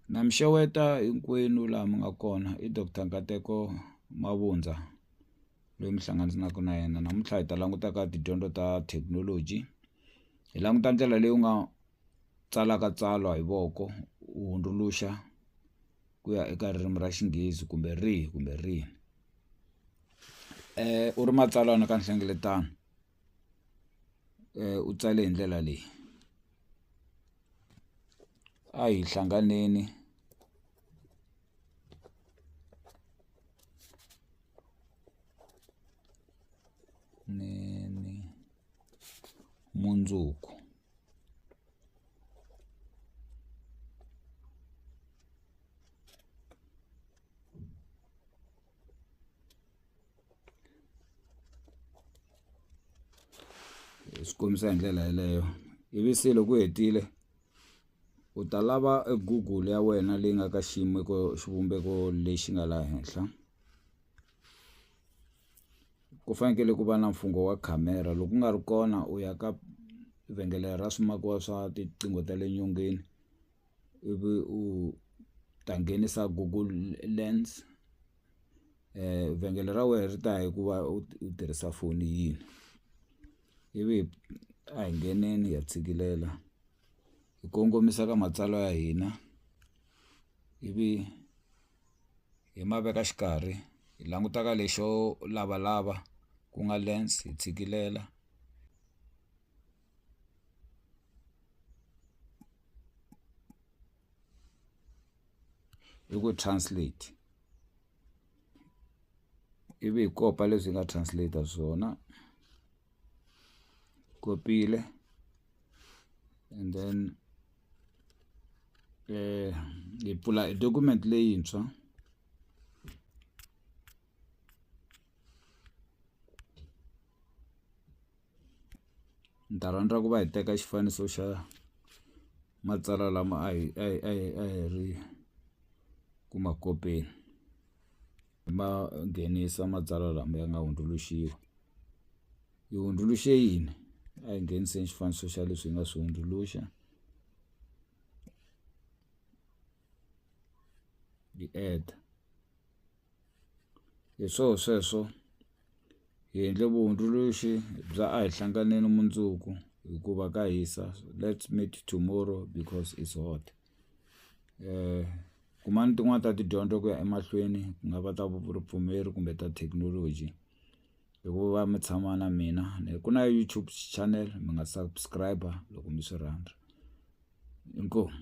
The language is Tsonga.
Na mi xeweta hinkwenu laha mi nga kona i doctor Nkateko Mavundza loyi mi hlanganaka na yena namuntlha hi ta languta ka tidyondzo ta thekinoloji hi languta ndlela leyi u nga tsalaka tsalwa hi voko u hundzuluxa ku ya eka ririmi ra Xinghezi kumbe rihi kumbe rihi u ri matsalana ka nhlengeletano u tsale hi ndlela leyi a hi hlanganeni mundzuku. Hi swi kombisa hi ndlela yeleyo ivi se loko u hetile u ta lava e Google ya wena leyi nga ka xivumbeko lexi nga laha henhla ku fanekele ku va na mfungho wa khamera loko ku nga ri kona u ya ka vhengele ra swimakiwa swa tiqingho ta le nyongeni ivi u ta nghenisa Google Lens vhengele ra wena ri ta ya hi ku va u tirhisa foni yini ivi a hi ngheneni ha tshikilela hi kongomisa ka matsalwa ya hina ivi hi ma veka xikarhi hi languta ka lexo lavalava ku nga lens hi tshikilela. I ku translate ivi hi kopa leswi hi nga translate swona kopile and then hi pfula document leyintshwa. Ni ta rhandza ku va hi teka xifaniso xa matsalwa lama a hi a hi a hi a hi ri ku ma kopeni hi ma nghenisa matsalwa lama ya nga hundzuluxiwa hi hundzuluxe yini a hi ngheniseni xifaniso xa leswi hi nga swi hundzuluxa hi add hi swoho sweswo hi endle vuhundzuluxi bya a hi hlanganeni mundzuku hikuva ka hisa let's meet tomorrow because it's hot kumani tin'wani ta tidyondzo ku ya emahlweni ku nga va ta ripfumeri kumbe ta thekinoloji hi ku va mi tshama na mina ku na YouTube channel mi nga subscribe loko mi swi rhandza inkomu.